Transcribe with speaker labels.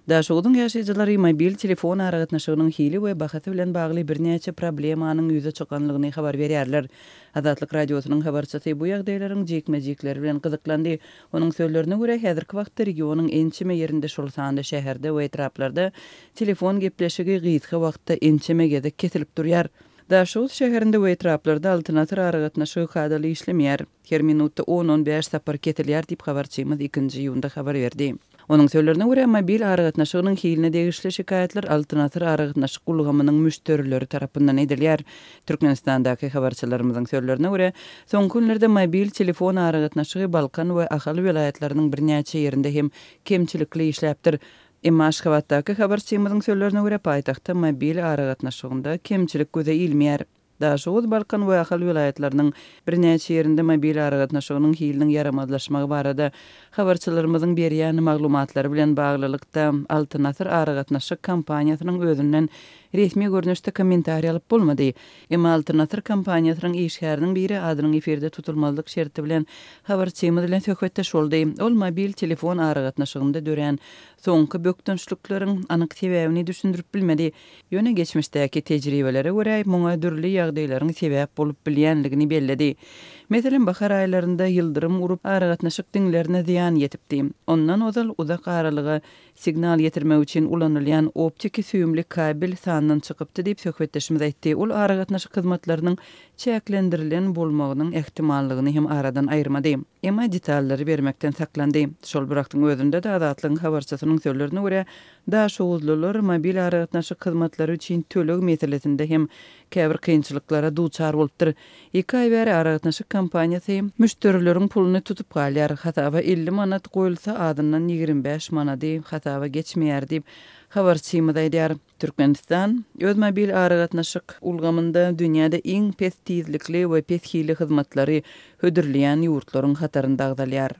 Speaker 1: Daşoguzyň ýaşaýjylary mobil telefon aragatnaşygynyň hili we bahasy bilen bagly birnäçe problemanyň ýüze çykanlygyny habar berýärler. Azatlyk Radiosynyň habarçysy bu ýagdaýlaryň jikme-jikleri bilen gyzyklandy. Onuň sözlerine görä, häzirki wagtda regionyň ençeme ýerinde, şol sanda şäherde we etraplarda telefon gepleşigi gysga wagtda ençeme gezek kesilip durýar. Daşoguz şäherinde we etraplarda Altyn asyr aragatnaşygy kadaly işlemeýär. Her minutda on-on bäş sapar kesilýär diýip, habarçymyz ikinji iýunda habar berdi. Onuň sözlerine görä, mobil aragatnaşygynyň hiline degişli şikaýatlar Altyn asyr aragatnaşyk ulgamynyň müşderileri tarapyndan edilýär. Türkmenistandaky habarçylarymyzyň sözlerine görä, soňky günlerde mobil telefon aragatnaşygy Balkan we Ahal welaýatlarynyň birnäçe ýerinde hem kemçilikli işläpdir. Emma Aşgabatdaky habarçymyzyň sözlerine görä, paýtagtda mobil aragatnaşygynda kemçilik göze ilmeýär. Daşoguz, Balkan we Ahal welaýatlarynyň birnäçe ýerinde mobil aragatnaşygynyň hiliniň ýaramazlaşmagy barada habarçylarymyzyň berýän maglumatlary bilen baglylykda, Altyn Asyr aragatnaşyk kompaniýasynyň özünden resmi görnüşde kommentariý alyp bolmady. Emma Altyn Asyr kompaniýasynyň işgäriniň biri adynyň efirde tutulmazlyk şerti bilen habarçymyz bilen söhbetdeş boldy. Ol mobil telefon aragatnaşygynda dörän soňky bökdençlikleriň anyk sebäbini düşündirip bilmedi. Ýöne geçmişdäki tejribelere görä, muňa dürli ýagdaýlaryň sebäp bolup bilýänligini belledi. Meselem, bahar aýlarynda ýyldyrym urup, aragatnaşyk diňlerine zyýan ýetipdi. Ondan ozal uzak aralyga signal ýetirmek üçin ulanylýan optiki süýümli kabel sandan çykypdy diýip, söhbetdeşimiz aýtdy. Ol aragatnaşyk hyzmatlarynyň çäklendirilen bolmagynyň ähtimallygyny hem aradan aýyrmady. Emma detallary bermekden saklandy. Şol bir wagtyň özünde-de Azatlygyň habarçysynyň sözlerine görä, Daşoguzlylar mobil aragatnaşyk hyzmatlary üçin töleg meselesinde hem käbir kynçylyklara duçar bolupdyr. Iki aý bäri aragatnaşyk kompaniýasy müşderileriň puluny tutup galýar. Hasaba 50 manat goýulsa, azyndan 25 manady hasaba geçmeýär diýip, habarçymyz aýdýar. Türkmenistan öz mobil aragatnaşyk ulgamynda dünýäde iň pes tizlikli we pes hilli hyzmatlary hödürleýän ýurtlaryň hatarynda agzalýar.